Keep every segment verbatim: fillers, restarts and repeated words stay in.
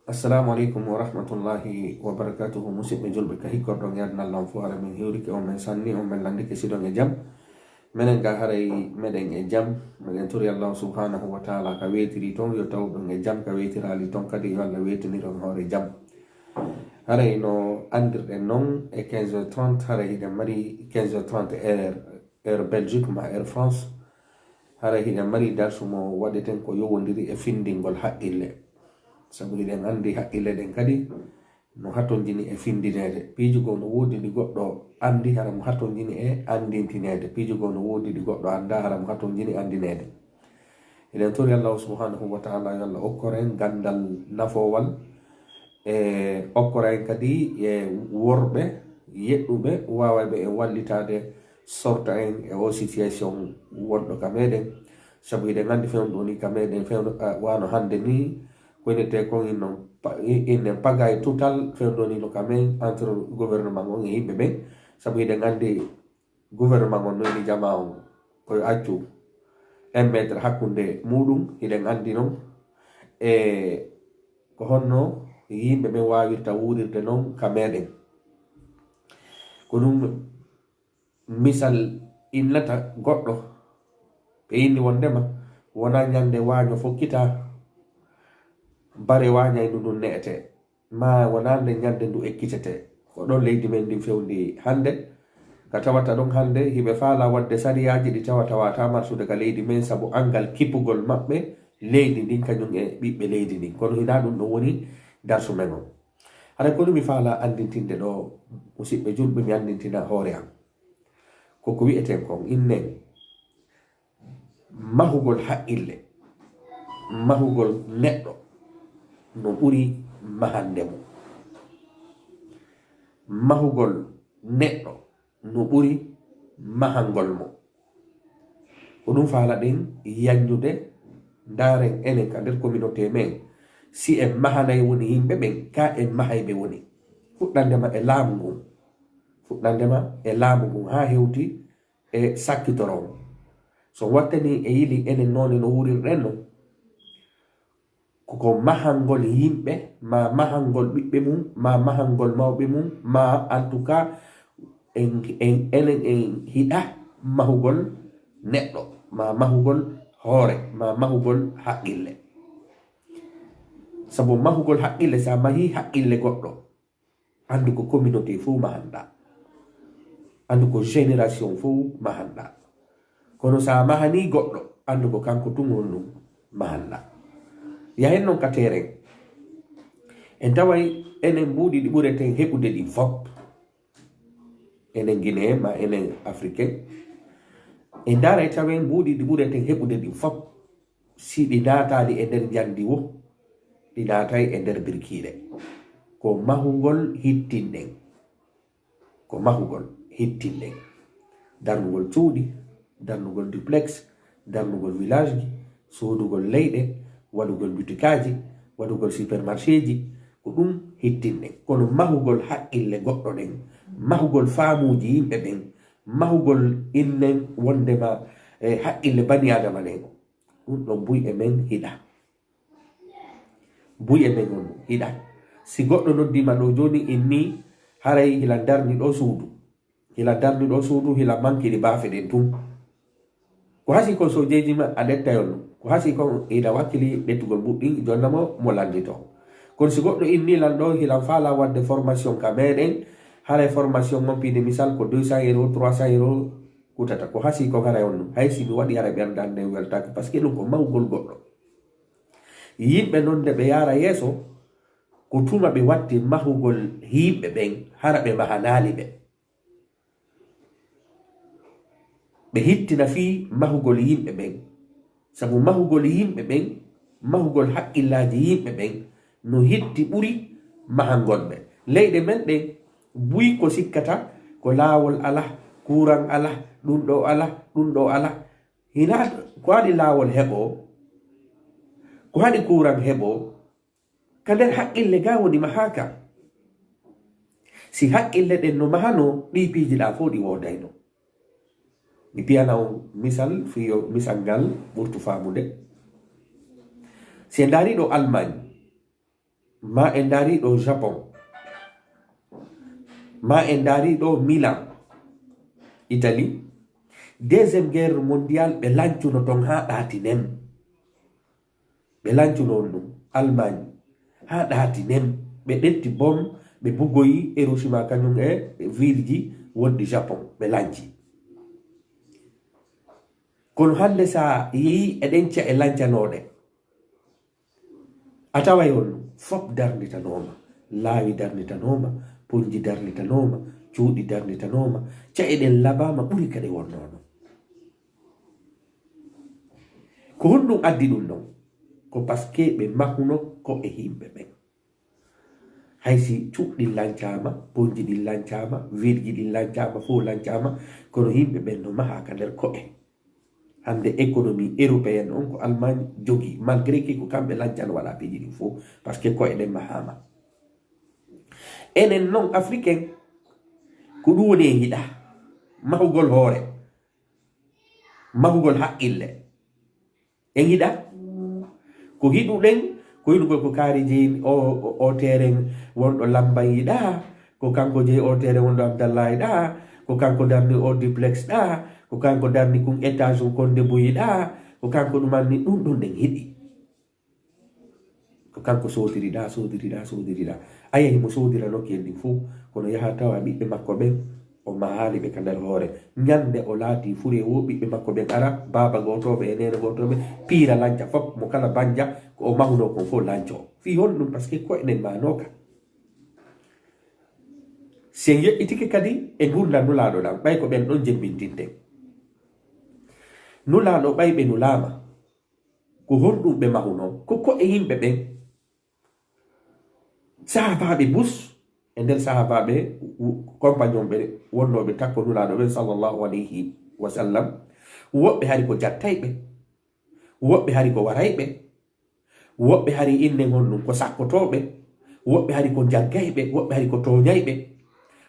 Assalamu aleykum wa rahmatullahi wa barakatuhu. Musidɓe julɓe, ka hikkorɗon e aduna lan fof, hara min hiwrike on, min sanni on, min lanndike siɗon e jam. Menen ga haray meɗen e jam. Meɗen tori Allahu subhanahu wa taala ka weetiri ton, yo tawɗon e jam, ka weetiraali ton kadi, yo Allah weetiniron hoore jam. Haray no anndirɗen non, e quinze heures trente, haray hiɗen mari quinze heures trente heure, heure Belgique ma heure France. Haray hiɗen mari darsu mo waɗeten ko yowondiri e findingol haqqille. Sabu hiɗen anndi haqqille ɗen kadi no hatonjini e findineede. Piiji goo no woodi ɗi goɗɗo anndi, hara mo hatonjini e anndintineede. Piiji goo no woodi ɗi goɗɗo anndaa, hara mo hatonjini anndinede. Eɗen tori Allahu subhanahu wa taala yo Allah okkoren ganndal nafoowal, e okkoren kadi e worɓe yeɗɗuɓe, waawayɓe en wallitaade, sorta en e o situation wonɗo ka meɗen. Sabu hiɗen anndi fewndo ni ka meɗen, fewndo, ah, wano hannde ni, ko inete kon inno pa-, i-, innen pagaille totale fewndo ni no ka men entre gouvernement on e yimɓe ɓen. Sabu hiɗen anndi gouvernement on no ini jamaa on ko yo accu un mètre hakkunde muɗum, hiɗen anndi non. E ko honno yimɓe ɓen waawirta wuurirde non ka meɗen? Ko ɗum misal innata goɗɗo. Ɓe inni wonndema wonaa ñande waaño fokkita, bare waañaydu ndun ne'etee, maa wonaa nde ñande ndu ekkitetee. Ko ɗon leydi men ndin fewndi hannde. Ka tawata ɗon hannde, hiɓe faalaa waɗde sariyaaji ɗi tawata waawataa marsude ka leydi men, sabu anngal kippugol maɓɓe leydi ndin, kañum e ɓiɓɓe leydi ndin. Kono hinaa ɗum ɗon woni darsu men on. Haray ko ɗum mi faalaa anndintinde ɗoo, musidɓe julɓe, mi anndintina hoore am. Ko ko wi'eten kon, innen, mahugol haqqille, mahugol neɗɗo no ɓuri mahande mo. Mahugol neɗɗo no ɓuri mahangol mo. Ko ɗum faalaɗen yaññude, ndaaren enen ka nder communauté men, si en mahanay woni yimɓe ɓen, ka en mahay ɓe woni. Fuɗɗandema e laamu ngun. Fuɗɗandema e laamu ngun haa hewti e sakkitoro on. So wattani e yili enen noone no wurirɗen non, ko, ko mahangol yimɓe, ma mahangol ɓiɓɓe mum, ma mahangol mawɓe mum, ma en tout cas, en, en, enen en hiɗa mahugol neɗɗo, ma mahugol hoore, ma mahugol haqqille. Sabu mahugol haqqille, sa mahi haqqille goɗɗo, anndu ko communauté fof mahanɗa, anndu ko génération fof mahanɗa. Kono sa mahani goɗɗo, anndu ko kanko tun on ɗum mahanɗa. Yahen non ka terrain, en taway enen mbuuɗi ɗi ɓureten heɓude ɗin fop, enen Guinéen ma enen Africain, en ndaaray tawen mbuuɗi ɗi ɓureten heɓude ɗin fop, si ɗi naataali e nder njandi wo, ɗi naatay e nder birkiire. Ko mahugol hittinɗen. Ko mahugol hittinɗen. Darnugol cuuɗi, darnugol duplex, darnugol village ji, soodugol leyɗe, waɗugol butikaaji, waɗugol supermarché ji, ko ɗum hittinɗen. Kono mahugol haqqille goɗɗo ɗen, mahugol faamuuji yimɓe ɓen, mahugol innen wondema, eh, haqqille bani Adama ɗen, ɗum ɗon buy e men hiɗa. Buy e men on hiɗa. Si goɗɗo noddiima ɗo jooni inni, haray hila darni ɗo suudu. Hila darni ɗo suudu, hila mankini baafe ɗen tun. Ko hasi kon so jeejima a ɗettay on. Ko hasi kon ina wakkili ɗettugol mbuɗɗin, jonna mo, mo lanndito. Kono si goɗɗo inni lan ɗo, hilan faala waɗde formation ka meɗen, haray formation mon piide misal ko deux cents euros, trois cents euros kutata. Ko hasi kon haray on. Hay si mi waɗi haray ɓernde an nden weltaaki, parce que ɗum ko mahugol goɗɗo. Yimɓe non nde ɓe yaara yeeso, ko tuma ɓe watti mahugol yimɓe ɓen, hara ɓe mahanaali ɓe. Ɓe hittina fii mahugol yimɓe ɓen. Sabu mahugol yimɓe ɓen, mahugol haqqillaaji yimɓe ɓen, no hitti ɓuri mahangol ɓe. Leyɗe men ɗen, buy ko sikkata, ko laawol alaa, kuuran alaa, ɗum ɗo alaa, ɗum ɗo alaa. Hinaa ko haɗi laawol heɓoo, ko haɗi kuuran heɓoo, ka nder haqqille ga woni mahaaka. Si haqqille ɗen no mahanoo, ɗii piiji ɗaa fof ɗi woodayno. Mi piyana on misal, fii yo misal ngal ɓurtu faamude. Si en ndaari ɗo Allemagne, Ma en ndaari ɗo Japon, ma en ndaari ɗo Milan, Italie. Deuxième guerre mondiale, ɓe lancuno ton haa ɗaati nen. Ɓe lancuno on ɗum Allemagne haa ɗaati nen. Ɓe ɗetti bom, ɓe bugoyi Hiroshima kañum e vilji wonɗi Japon, ɓe lanci. Kono hannde, so a yehi e ɗen ci'e lancanooɗe, a taway on ɗum fof darnitanooma, laawi darnitanooma, ponji darnitanooma, cuuɗi darnitanooma, ci'e ɗen labaama ɓuri ka ɗe wonnoono. Ko honɗum addi ɗum ɗon? Ko parce que ɓe mahuno ko'e yimɓe ɓen. Hay si cuuɗi ɗin lancaama, ponji ɗin lancaama, vilji ɗin lancaama, fof lancaama, kono yimɓe ɓen no mahaa ka nder ko'e. Hannde économie européenne on ko Allemagne jogii, malgré que ko kamɓe lancano waɗa piiji ɗin fof, parce que ko'e ɗen mahaama. Enen non Afrique en, ko ɗum woni en yiɗa. Mahugol hoore, mahugol haqqille. En yiɗa ko hiɗuɗen, ko hiɗugol ko kaari jeyi o, o, o terrain wonɗo Lamban yiɗa, ko kanko jeyi o terrain wonɗo Abdallah yiɗa, ko kanko darni o duplex ɗa, ko kanko darni kun étage on konde buyi ɗa, ko kanko ɗumanni ɗum ɗum ɗen hiɗi. Ko kanko sodiri ɗa, sodiri ɗa, sodiri ɗa. Aya himo sodira nokkiyel ɗin fof, kono yaha tawa ɓiɓɓe makko ɓen, o mahaali ɓe ka nder hoore. Ñande o laati fure wo, ɓiɓɓe makko ɓen ara, baaba gootooɓe e neene gootooɓe, piira lanca fof, mo kala banja, ko o mahuno kon fof lanco. Fii honɗum? Parce que ko'e ɗen maanoka. Si en yeƴƴitike kadi e ngurndan Nulaaɗo ɗan, ɓay ko ɓen ɗon jemmbintinten. Nulaaɗo ɓay ɓe nulaama, ko honɗum ɓe mahunoo? Ko ko'e yimɓe ɓen. Sahaabaaɓe bus, e nder sahaabaaɓe, w-, compagnon ɓe wonnooɓe takko Nulaaɗo ɓen, sallallahu alayhi wa sallam, woɓɓe hari ko jattayɓe, woɓɓe hari ko warayɓe, woɓɓe hari innen honɗum ko sakkotooɓe, woɓɓe hari ko jaggayɓe, woɓɓe hari ko tooñayɓe.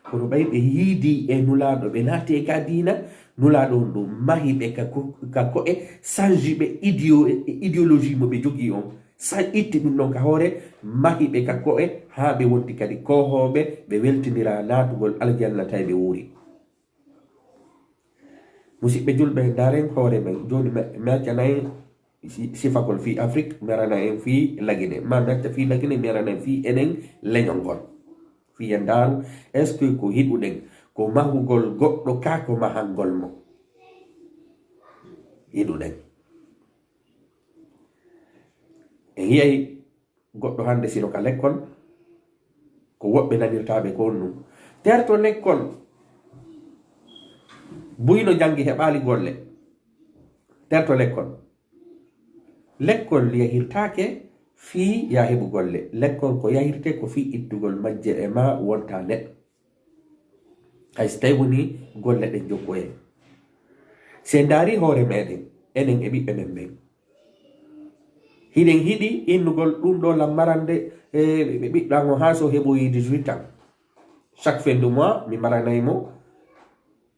Kono ɓay ɓe yiidii e Nulaaɗo, ɓe naati e ka diina, Nulaaɗo on ɗum mahi ɓe ka ko-, ka ko'e, sanji ɓe idéo-, idéologie mo ɓe jogii on. Sa itti ɗum ɗon ka hoore, mahi ɓe ka ko'e, haa ɓe wonti kadi koohooɓe, ɓe weltiniraa naatugol aljanna tawi ɓe wuuri. Musidɓe julɓe, ndaaren hoore men. Jooni mi, mi accanay si-, sifagol fii Afrique, mi arana en fii Lagine. Ma mi acca fii Lagine, mi arana en fii enen leñol ngol. Fii en ndaaru, est-ce que ko hiɗuɗen, ko mahugol goɗɗo ka, ko mahangol mo? Hiɗuɗen. En yi'ay goɗɗo hannde sino ka lekkol, ko woɓɓe nanirtaaɓe ko on ɗum. Terto lekkol, buy no janngi heɓaali golle. Terto lekkol. Lekkol yahirtaake fii ya heɓu golle. Lekkol ko yahirte ko fii ittugol majje e ma wonta neɗɗo. Hay so tawi woni golle ɗen jokkoye. Si en ndaari hoore meɗen, enen e ɓiɓɓe men ɓen. Hiɗen hiɗi innugol ɗum ɗo lammarande, e, ɓe, ɓe ɓiɗɗo an o haa so heɓoyi dix-huit ans. Chaque fin de mois, mi maranay mo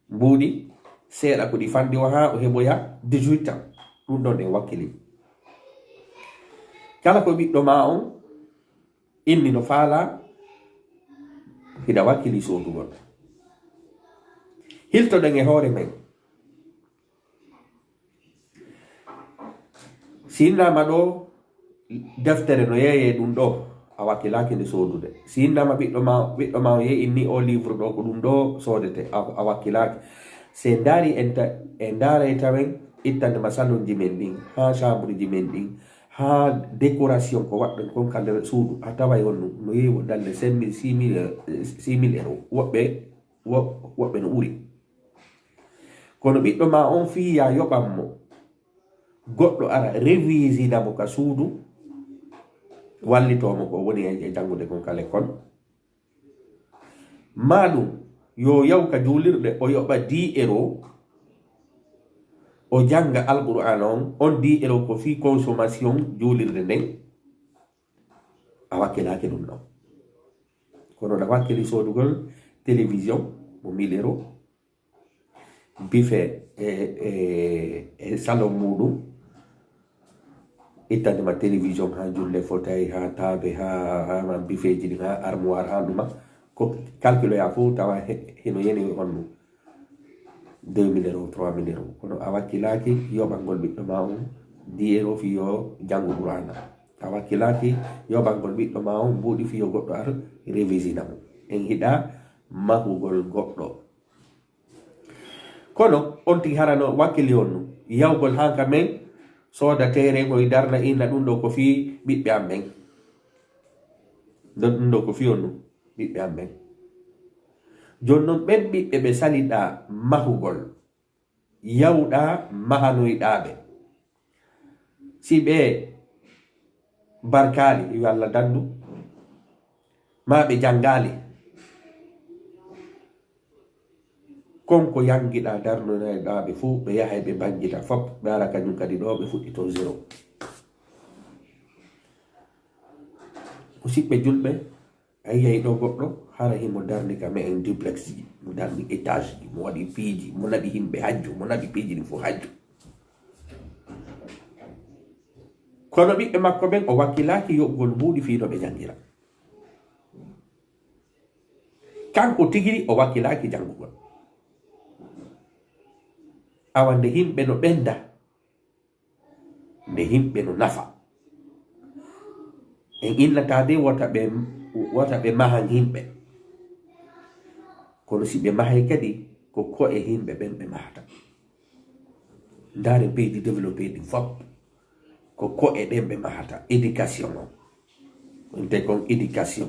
mbuuɗi seeɗa ko ɗi fanɗi o haa o heɓoya dix-huit ans. Ɗum ɗon en wakkili. Kala ko ɓiɗɗo ma on inni no faala, hiɗa wakkili soodugol. Hiltoɗen e hoore men. Si innama ɗo deftere no yeeye ɗum ɗo, a wakkilaaki nde soodude. Si innama ɓiɗɗo ma, ɓiɗɗo ma o yehi inni o livre ɗo ko ɗum ɗo soodete, a, a wakkilaaki. Se ndaari en ta-, en ndaaray tawen ittande ma salon ji men ɗin, haa chambre ji men ɗin, haa décoration ko waɗɗen kon ka nder suudu, a taway on no, no yeewo dalle cinq mille, six mille, eh, six mille euros. Woɓɓe, wo-, woɓɓe no ɓuri. Kono ɓiɗɗo ma on fii ya yoɓan mo, goɗɗo ara revisina mo ka suudu, wallitoo mo ko woni e, e janngude kon ka lekkol. Maa ɗum, yo yaw ka juulirɗe, o yoɓa dix euros, o jannga Alqur'aana on, on dix euros ko fii consommation juulirde nden, a wakkilaaki ɗum ɗon. Kono ɗa wakkili soodugol télévision mo mille euros, buffet e, e, e salon muuɗum, Ittande ma télévision, ha julle, fauteuil, ha taabe, ha, ha ma bifeeji ɗin, ha armoire, ha ɗuma. Ko calculoya fof tawa he-, hino yani on ɗum. Deux mille euros, trois mille euros. Kono a wakkilaaki yoɓangol ɓiɗɗo ma on dix euros fii yo janngu Qur'aana. A wakkilaaki yoɓangol ɓiɗɗo ma on mbuuɗi fii yo goɗɗo ar révisina mo. En hiɗa mahugol goɗɗo. Kono on tigi harano wakkili on ɗum. Yawgol han ka men, sooda teere ngoy darna inna ɗum ɗo ko fii ɓiɓɓe am ɓen. Ɗum ɗo ko fii on ɗum, ɓiɓɓe am ɓen. Jooni non ɓen ɓiɓɓe ɓe saliɗaa mahugol, yawɗaa mahanoyɗaa ɓe. Si ɓe barkaali, yo Allah dandu, maa ɓe janngaali, kon ko yanngiɗaa darnoyɗaa ɓe fof, ɓe yahay ɓe banngita fof, ɓe ara kañum kadi ɗo, ɓe fuɗɗito zéro. Musidɓe julɓe, a yiyay ɗo goɗɗo, hara himo darni ka me'en duplex ji, mo darni étage ji, mo waɗi piiji, mo naɓi himɓe hajju, mo naɓi piiji ɗin fof hajju. Kono ɓiɓɓe makko ɓen, o wakkilaaki yoɓugol mbuuɗi fii no ɓe janngira. Kanko tigiri o wakkilaaki janngugol. Awa nde himɓe no ɓenda, nde himɓe no nafa. En innata de wota ɓe, wota ɓe mahan himɓe. Kono si ɓe mahay kadi, ko ko'e himɓe ɓen ɓe mahata. Ndaare pays développé ɗin fof, ko ko'e ɗen ɓe mahata. Éducation on. Ko wiyetee kon éducation.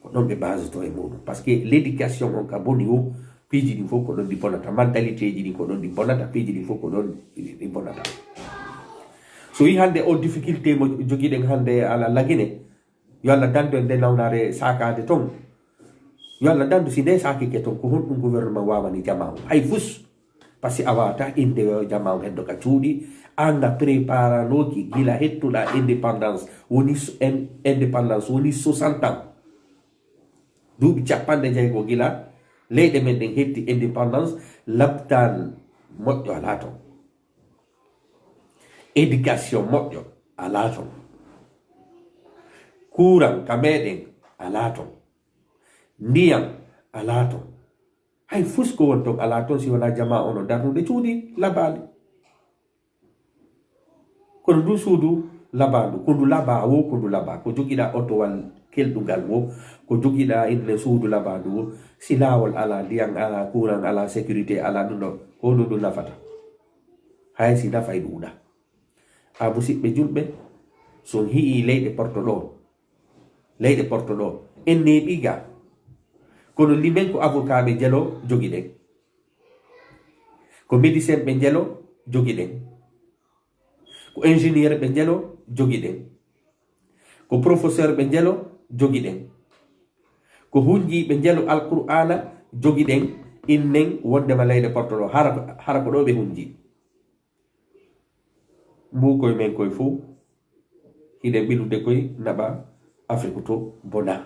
Ko ɗon ɓe basoto e muɗum. Parce que l'éducation on ka boni o, piiji ɗin fof ko ɗon ɗi bonata. Mentalité ji ɗin ko ɗon ɗi bonata, piiji ɗin fof ko ɗon ɗi, ɗi bonata. So yi hannde o difficulté mo jogiɗen hannde ala lagine, yo Allah dandu en nde nawnaare saakaade ton. Yo Allah dandu si nde saakike ton, ko honɗum gouvernement waawani jamaa on? Hay fus. Parce que a waawata innde yo jamaa on heddo ka cuuɗi, an a préparanooki gila hettuɗaa indépendance, woni s-, en-, indépendance woni soixante ans. Duuɓi capanɗe jeego gila leyɗe men ɗen hetti indépendance, laptal moƴƴo alaa ton. Éducation moƴƴo alaa ton. Kuuran ka meɗen alaa ton. Ndiyan alaa ton. Hay fus ko won ton alaa ton si wonaa jamaa on no darnude cuuɗi labaali. Kono ndu suudu labaandu, ko ndu labaa wo, ko ndu labaa. Ko jogiɗaa otowal kelɗungal wo, ko jogiɗaa inne suudu labaandu wo, si laawol alaa, ndiyan alaa, kuuran alaa, sécurité alaa, ɗum ɗo, ko honɗum ndu nafata? Hay si nafay ɗuuɗa. A musidɓe julɓe, so on hi'i leyɗe Porto ɗo, leyɗe Porto ɗo, en neeɓii ga. Kono limen ko avocat ɓe jelo jogiɗen. Ko médecin ɓe jelo jogiɗen. Ko ingénieur ɓe jelo jogiɗen. Ko professeur ɓe jelo jogiɗen. Ko hunji ɓe jelo Alqur'aana jogiɗen, innen wondema leyɗe Porto ɗo, hara ko, hara ko ɗo ɓe hunji. Mbuukoy men koy fow, hiɗen ɓilude koy naɓa Afrik to bona.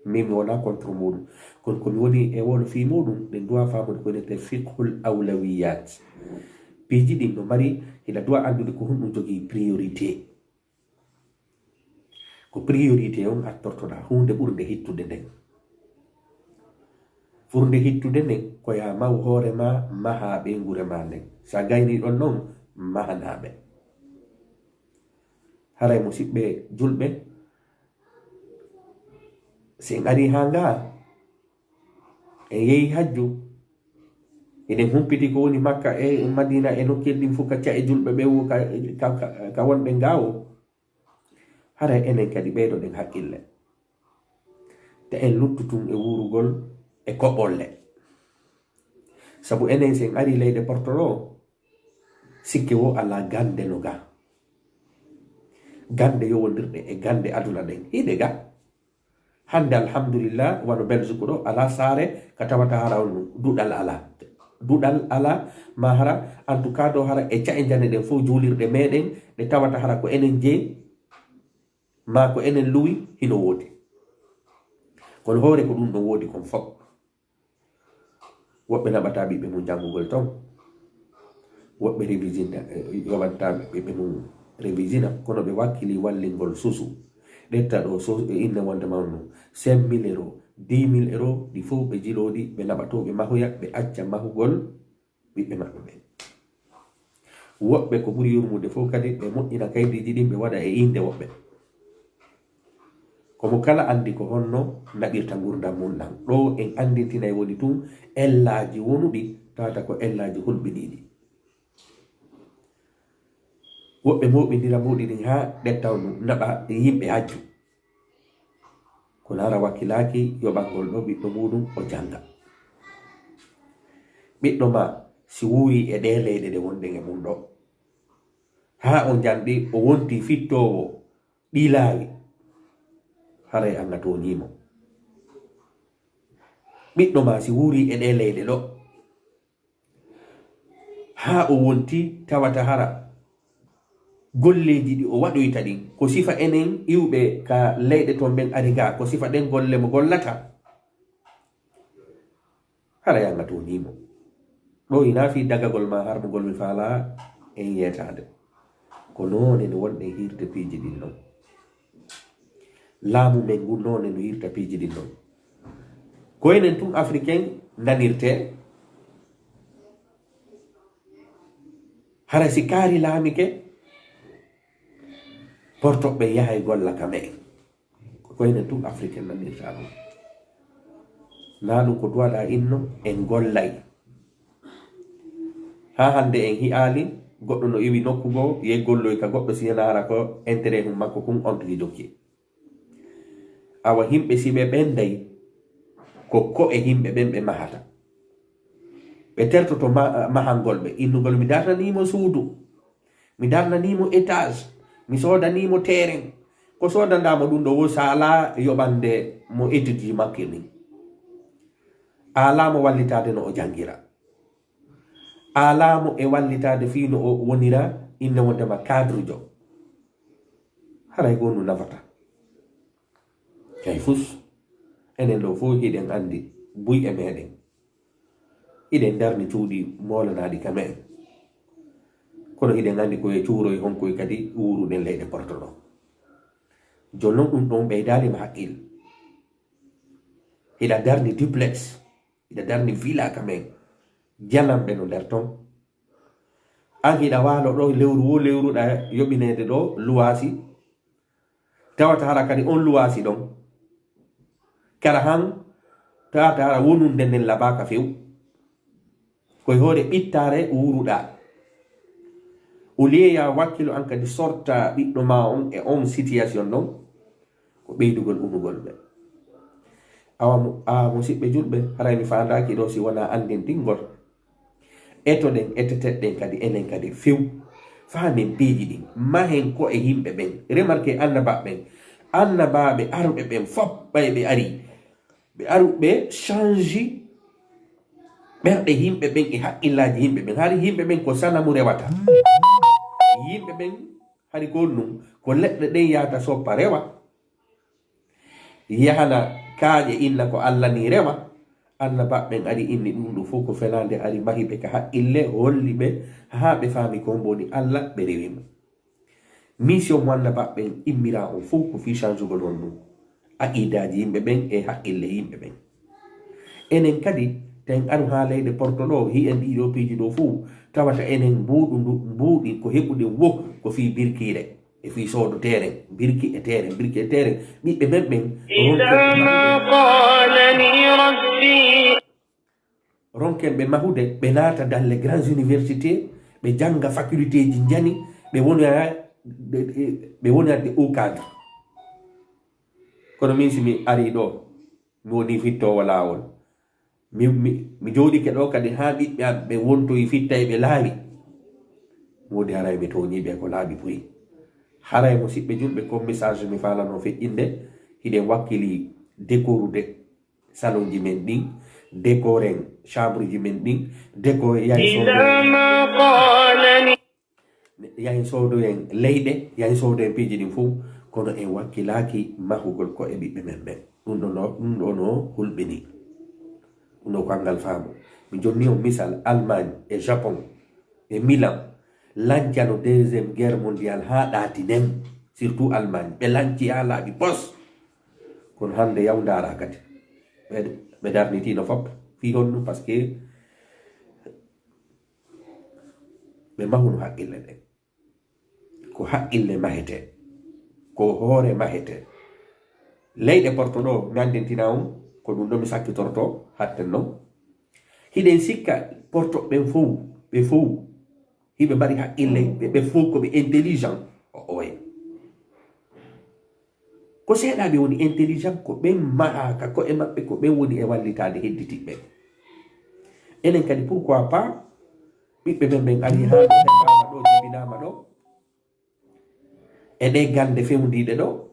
Min mi wona contre muɗum. Kono ko mi woni e wolo fii muɗum, ɗen duwa faamude ko wiyetee fiqhul awlawiyat. Piiji ɗin no mari, hiɗa duwa anndude ko honɗum jogii priorité. Ko priorité on artortoɗaa, huunde ɓurnde hittude nden. Ɓurnde hittude nden, ko yaa maw hoore maa, mahaa ɓeynguure maa nden. Sa gaynii ɗon non, mahanaa ɓe. Haray musidɓe julɓe, si en arii haa ngaa, en yehi hajju, eɗen humpiti ko woni Makka e Madina e nokkeeli ɗin fow ka ca'e julɓe ɓe wo ka, ka, ka, ka wonɓe ngaa wo. Haray enen kadi ɓeydoɗen haqqille. Te en luttu tun e wuurugol e koɓolle. Sabu enen si en arii leyɗe Porto ɗo, sikke wo alaa gannde no ga. Gannde yowondirɗe e gannde aduna ɗen, hiɗe ga. Hannde, alhamdulillah, wano Belgique ɗo, alaa saare ka tawata hara on duɗal alaa. Duɗal alaa, ma hara, en tout cas, ɗo hara e ca'e njane ɗen fow juulirɗe meɗen, ɗe tawata hara ko enen jeyi, ma ko enen luwi, hino woodi. Kono hoore ko ɗum ɗon woodi kon fow. Woɓɓe naɓata ɓiɓɓe mum janngugol ton. Woɓɓe révisinta, eh, yoɓanta ɓiɓɓe mum revisina, kono ɓe wakkili wallingol susu. Ƴetta ɗo so e inne wonde mawnu cinq mille euros, dix mille euros, ɗi fof ɓe jiloo ɗi, ɓe naɓa to, ɓe mahoya, ɓe acca mahugol ɓiɓɓe maɓɓe ɓen. Woɓɓe ko ɓuri yurmude fof kadi, ɓe moƴƴina kaydiiji ɗin, ɓe waɗa e innde woɓɓe. Ko mo kala anndi ko honno naɓirta ngurndan mum ɗan. Ɗo en anndintinay woni tun ellaaji wonuɗi, tawata ko ellaaji hulɓiniiɗi. Woɓɓe mooɓindira mbuuɗi ɗin haa ɗetta naɓa yimɓe hajju. Kono hara wakkilaaki yoɓangol ɗo ɓiɗɗo muuɗum o jannga. Ɓiɗɗo ma si wuuri e ɗee leyɗe ɗe wonɗen e mum ɗo, haa o njanɗi o wonti fittoowo ɗii laawi, haray an a tooñii mo. Ɓiɗɗo ma si wuuri e ɗee leyɗe ɗo, haa o wonti tawata hara golleeji ɗi o waɗoyta ɗin, ko sifa enen iwɓe ka leyɗe ton ɓen ari ga, ko sifa ɗen golle mo gollata, haray an a tooñii mo. Ɗo hinaa fii dagagol maa harmugol mi faalaa en yeetaade. Ko noone no wonɗen hiirde piiji ɗin non. Laamu men ngun noone no hiirta piiji ɗin non. Ko enen tun Africain nanirtee, hara si kaari laamike, portoɓe yahay golla ka me'en. Ko koyne tun Africain nanirta ɗum. Naa ɗum ko duwaɗa inno, en gollay. Haa hannde en hi'aali goɗɗo no iwi nokku goo, yehi golloy ka goɗɗo, si yana hara ko intérêt hum makko kun on tigi jokki. Awa himɓe si ɓe ɓenday, ko ko'e himɓe ɓen ɓe mahata. Ɓe tertoto ma-, mahangol ɓe, innugol mi darnanii mo suudu. Mi darnanii mo étage, mi soodanii mo terrain. Ko soodanɗaa mo ɗum ɗo wo, so alaa yoɓande mo étude ji makko ɗin. A alaa mo wallitaade no o janngira. A alaa mo e wallitaade fii no o wonira inne wondema cadre jo. Haray ko ɗum nafata. Kay fus, enen ɗo fof hiɗen anndi buy e meɗen. Hiɗen darni cuuɗi moolanaaɗi ka me'en. Kono hiɗen anndi ko e cuuroy honkoy kadi wuuruɗen leyɗe porto ɗo. Jooni non ɗum ɗon ɓeydaali ma haqqil. Hiɗa darni duplex, hiɗa darni villa ka me'en. Jananɓe no nder ton. An hiɗa waalo ɗo lewru wo lewru ɗa yoɓineede ɗo luwaasi. Tawata hara kadi on luwaasi ɗon. Kara han tawata hara wonunde nden labaaka few. Koye hoore ɓittaare wuuruɗaa. Au lieu ya wakkilo an kadi sorta ɓiɗɗo ma on e on situation ɗon, ko ɓeydugol unugol ɓe. Awa mo, a musiɓɓe julɓe, haray mi faandaaki ɗo si wonaa anndintingol. Etoɗen, eteteɗen kadi, enen kadi few. Faamen piiji ɗin. Mahen ko e yimɓe ɓen. Remarque annabaaɓe ɓen. Annabaaɓe arɓe ɓen fop ɓay ɓe ari. Ɓe aru ɓe change ɓerɗe yimɓe ɓen e haqqillaaji yimɓe ɓen. Hari yimɓe ɓen ko sanamu rewata. Yimɓe ɓen hari ko ɗum, ko leɗɗe ɗen yahata soppa rewa. Yahana kaaƴe inna ko Alla ni rewa. Annabaaɓe ɓen ari inni ɗum ɗo fof ko fenaande ari mahi ɓe ka haqqille holli ɓe haa ɓe faami ko mboni Alla ɓe rewi mo. Mission mo annabaaɓe ɓen immira on fof ko fii changugol on ɗum. Aqidaaji yimɓe ɓen e haqqille yimɓe ɓen. Enen kadi, ta en aru haa leyɗe porto ɗo, hi'en ɗii ɗoo piiji ɗoo fof, tawata enen mbuuɗu ndu, mbuuɗi ko heɓuɗen wo ko fii birkiire, e fii soodo teeren, birki e teeren, birki e teeren. Ɓiɓɓe men ɓen, ronken ɓe mahude, ronken ɓe mahude, ɓe naata dans les grandes universités, ɓe jannga facultéeji njani, ɓe wona, ɓe, ɓe, ɓe wona des hauts cadres. Kono min si mi arii ɗo, mi woni fittoowo laawol. Mi, mi, mi jooɗike ɗo kadi haa ɓiɓɓe am ɓe wontoyi fittayɓe laawi. Mi woodi haray mi tooñii ɓe ko laabi buy. Haray musiɓɓe julɓe, ko message mi faalano feƴƴinde, hiɗen wakkili décorude salonji men ɗin, décoren chambre ji men ɗin, décore yahi soodo. Yahi soodoyen leyɗe, yahi soodoyen piiji ɗin fof, kono en wakkilaaki mahugol ko e ɓiɓɓe men ɓen. Ɗum ɗo no, ɗum ɗo no hulɓini. Ɗum ɗo ko anngal faamu. Mi jonni on misal, Allemagne e Japon e Milan lancano deuxième guerre mondiale haa ɗaati nen, surtout Allemagne. Ɓe lanci haa laaɓi pos. Kono hannde yaw ndaara kadi. Ɓe, ɓe darnitiino fop. Fii honno? Parce que ɓe mahuno haqqille ɗen. Ko haqqille mahetee. Ko hoore mahetee. Leyɗe Porto ɗo, mi anndintina on, ko ɗum ɗo mi sakkitorto, hatten non. Hiɗen sikka Porto ɓen fow, ɓe fow, hiɓe mari haqqille, ɓe, ɓe fow ko ɓe intelligent, o oye. Ko seeɗa ɓe woni intelligent, ko ɓen mahaaka ko'e maɓɓe, ko ɓen woni e wallitaade hedditiɓɓe. Enen kadi, pourquoi pas, ɓiɓɓe men ɓen ari haa ɗo, heɓaama ɗo, jibinaama ɗo, e ɗee gannde fewndiiɗe ɗo,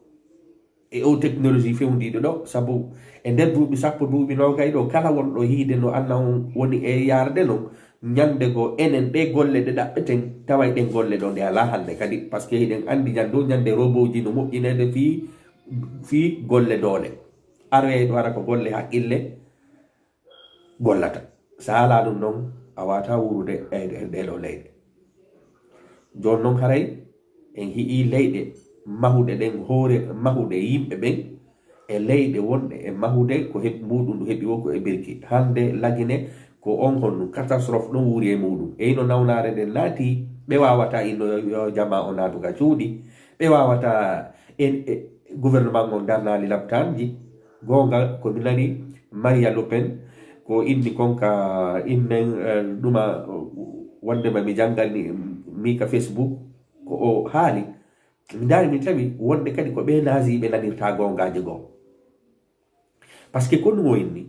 e o technologie fewndiiɗo ɗo, sabu e nder duuɓi sappo, duuɓi noogay ɗo, kala wonɗo hiide no anna on woni e yaarde non, ñande goo enen ɗee golle ɗe ɗaɓɓeten, taway ɗen golle ɗo ɗe alaa hannde kadi, parce que hiɗen anndi ñande o ñande robooji no moƴƴineede fii, fii golle doole. Aroyay ɗo ara ko golle haqqille gollata. So a alaa ɗum non, a waawataa wuurude e, e ɗee ɗoo leyɗe. Jooni non haray en hi'i leyɗe mahuɗe ɗen hoore mahuɗe yimɓe ɓen, e leyɗe wonɗe e mahude ko heɓi muuɗum ɗum heɓi wo ko e birki. Hannde Lagine ko on honɗum catastrophe ɗon wuuri e muuɗum. E ino nawnaare nden naati, ɓe waawataa inno yo, yo jamaa o naatu ka cuuɗi, ɓe waawataa en, e gouvernement on darnaali laptaanji. Goonga, ko mi nani Maria Le Pen, ko inni kon ka innen, eh, ɗuma, wonde ma mi janngani mi ka Facebook, ko o haali. Mi ndaari, mi tawi wonde kadi ko ɓe naziiɓe nanirta goongaaji goo. Parce que ko ɗum o inni,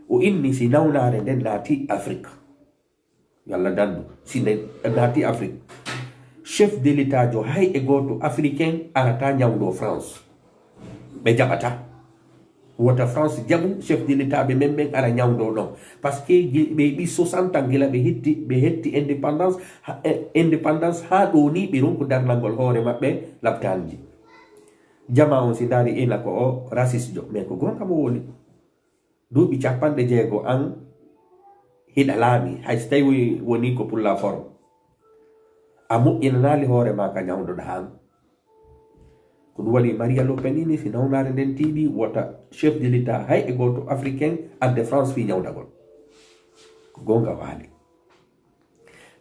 o inni si nawnaare nden naati Afrique, yalla dandu, si nde naati Afrique, chef de l'État jo hay e gooto africain arata ñawndo France. Ɓe jaɓata. Wota France jaɓu chef de l'État ɓe men ɓen ara ñawndo ɗon. Parce que gi-, ɓe ɓi soixante ans gila ɓe hetti, ɓe hetti indépendance, ha, eh, indépendance haa ɗo ni ɓe ronku darnangol hoore maɓɓe laptaanji. Jama on si ndaari ina ko o raciste jo, mais ko gonga mo woni. Duuɓi capanɗe jeego an hiɗa laami, hay so tawi woni ko pour la forme. A moƴƴinanaali hoore ma ka ñawdoɗa han. Ko ɗum waɗi Maria Le Pen ini, si nawnaare nden tiiɗi, wota chef de l'État hay e gooto africain adde France fii ñawdagol. Ko goonga waali.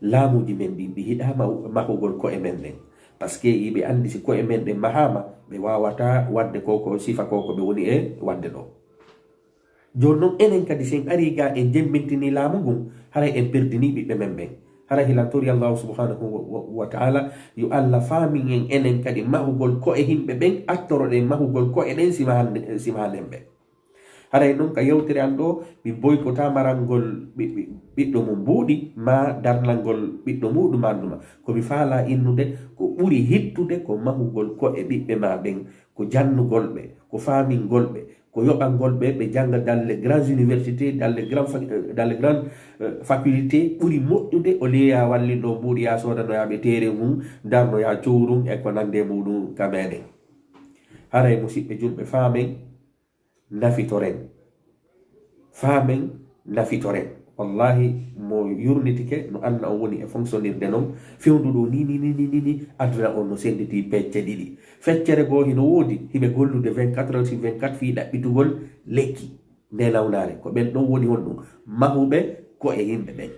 Laamuuji men ɗin, ɗi hiɗaa ma-, mahugol ko'e men ɗen. Parce que yiɓe anndi si ko'e men ɗen mahaama, ɓe waawataa waɗde ko, ko sifa ko, ko ɓe woni e waɗde ɗo. Jooni non, enen kadi, si en arii ga, en jemmbintinii laamu ngun, haray en perdinii ɓiɓɓe men ɓen. Haray hilantori Allahu subhanahu wa, wa, wa ta'ala, yo Allah faamin en, enen kadi, mahugol ko'e yimɓe ɓen, attoroɗen mahugol ko'e ɗen, sima hannde, sima hannde ɓe. Haray non, ka yewtere an ɗo, mi boykotaa marangol ɓi-, ɓi-, ɓiɗɗo mum mbuuɗi, maa darnangol ɓiɗɗo muuɗum annuma. Ko mi faalaa innude, ko ɓuri hittude ko mahugol ko'e ɓiɓɓe maa ɓen, ko jannugol ɓe, ko faamingol ɓe, ko yoɓangol ɓe, ɓe jannga dans les grandes universités, dans les grands fac-, euh, dans les grandes, euh, facultés, ɓuri moƴƴude au lieu yaa wallinɗo mbuuɗi, yaa soodanoyaa ɓe teere mum, darnoyaa cowrum e ko nanndi e muuɗum ka meɗen. Haray, musiɓɓe julɓe, faamen, nafitoren. Faamen, nafitoren. Wallahi, mo yurnitike, no anna on woni e fonctionnirde non. Fewndo ɗo ni, ni, ni, ni, ni, ni, aduna on no senditii pecce ɗiɗi. Feccere goo hino woodi, hiɓe gollude vingt-quatre heures sur vingt-quatre fii ɗaɓɓitugol lekki nde nawnaare. Ko ɓen ɗon woni honɗum? Mahuɓe ko'e yimɓe ɓen.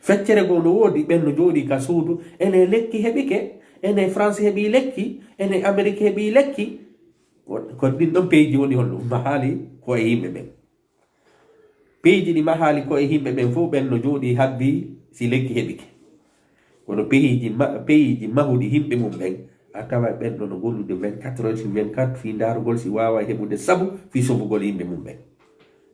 Feccere goo no woodi, ɓen no jooɗii ka suudu, ene lekki heɓike, ene France heɓii lekki, ene Amérique heɓii lekki. Ko, ko ɗin ɗon peeji woni honɗum? Mahaali ko'e yimɓe ɓen. Peeji ɗi mahaali ko'e yimɓe ɓen fof, ɓen no jooɗii habbii si lekki heɓike. Kono peeji ma-, peeji mahuɗi yimɓe mum ɓen, a tawa ɓen ɗo no gollude vingt-quatre heures sur vingt-quatre fii ndaarugol si waawa heɓude sabu fii sobugol yimɓe mum ɓen.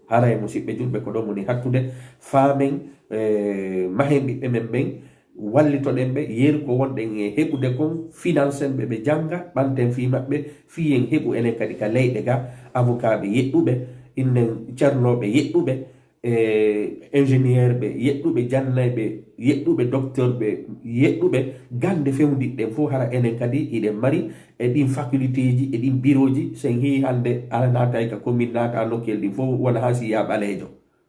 Haray, musiɓɓe julɓe, ko ɗon woni hattude, faamen, eh, mahen ɓiɓɓe men ɓen, wallitoɗen ɓe, yeru ko wonɗen e heɓude kon, financen ɓe, ɓe jannga, ɓanten fii maɓɓe, fii en heɓu enen kadi ka leyɗe ga, avocat ɓe yeɗɗuɓe, innen cernooɓe yeɗɗuɓe, e ingénieur ɓe yeɗɗuɓe, jannayɓe yeɗɗuɓe, docteur ɓe yeɗɗuɓe, gannde fewndiɗɗen fof, hara enen kadi hiɗen mari e ɗin facultéji, e ɗin biroji. So en hii hannde, ala naatay ka commune, naata nokkel ɗin fof, wona haa si yaa ɓaleejo.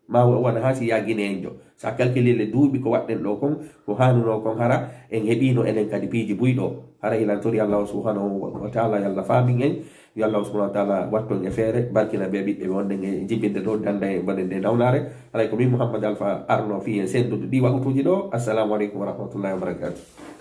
Ma wona haa si yaa Gineyenjo. So a calculé le duuɓi ko waɗɗen ɗo kon, ko haanunoo kon hara, en heɓiino enen kadi piiji buy ɗo. Hara hilantori Allahu subhanahu wa taala, yo Allah faamin en, yo Allahu subhanahu wa taala watton e feere, barkina ɓe ɓiɓɓe ɓe wonɗen e jibinde ɗo, danda e mbonen ɗe nawnaare. Haray ko min Mouhammad Alpha arno fii en senndude ɗi wakutuuji ɗo. Assalamu aleykum wa rahmatullahi wa barakatuh.